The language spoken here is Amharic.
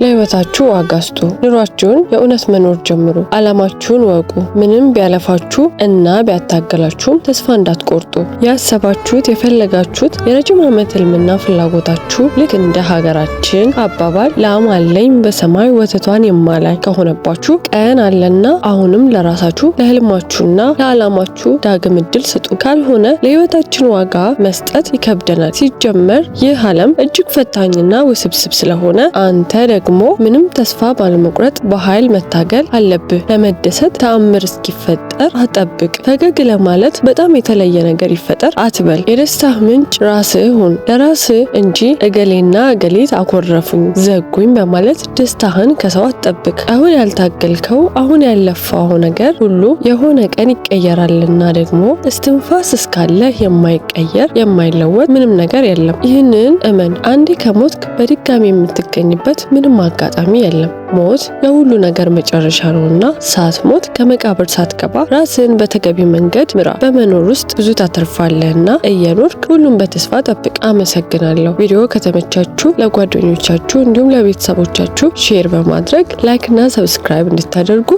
ለህይወታችሁ ዋጋ ስጡ። ኑሯችሁን የእውነት መኖር ጀምሩ። አላማችሁን ወቁ። ምንም ቢያለፋችሁ እና ቢያታገላችሁም ተስፋ እንዳትቆርጡ። ያሰባችሁት የፈለጋችሁት የረጅም ዓመት ህልምና ፍላጎታችሁ ልክ እንደ ሀገራችን አባባል ላም አለኝ በሰማይ ወተቷን የማላይ ከሆነባችሁ ቀን አለና አሁንም ለራሳችሁ ለህልማችሁና ለዓላማችሁ ዳግም እድል ስጡ። ካልሆነ ለህይወታችን ዋጋ መስጠት ይከብደናል። ሲጀመር ይህ ዓለም እጅግ ፈታኝና ውስብስብ ስለሆነ አንተ ደግሞ ምንም ተስፋ ባለመቁረጥ በኃይል መታገል አለብህ። ለመደሰት ተአምር እስኪፈጠር አጠብቅ። ፈገግ ለማለት በጣም የተለየ ነገር ይፈጠር አትበል። የደስታህ ምንጭ ራስህ ሁን። ለራስህ እንጂ እገሌና እገሊት አኮረፉኝ፣ ዘጉኝ በማለት ደስታህን ከሰው አትጠብቅ። አሁን ያልታገልከው አሁን ያለፋው ነገር ሁሉ የሆነ ቀን ይቀየራልና ደግሞ እስትንፋስ እስካለህ የማይቀየር የማይለወጥ ምንም ነገር የለም። ይህንን እመን። አንዴ ከሞትክ በድጋሚ የምትገኝበት ምንም አጋጣሚ የለም። ሞት የሁሉ ነገር መጨረሻ ነውና ሳትሞት ከመቃብር ሳትገባ ራስህን በተገቢ መንገድ ምራ። በመኖር ውስጥ ብዙ ታተርፋለህና እየኖርክ ሁሉም በተስፋ ጠብቅ። አመሰግናለሁ። ቪዲዮ ከተመቻችሁ ለጓደኞቻችሁ እንዲሁም ለቤተሰቦቻችሁ share በማድረግ like እና subscribe እንድታደርጉ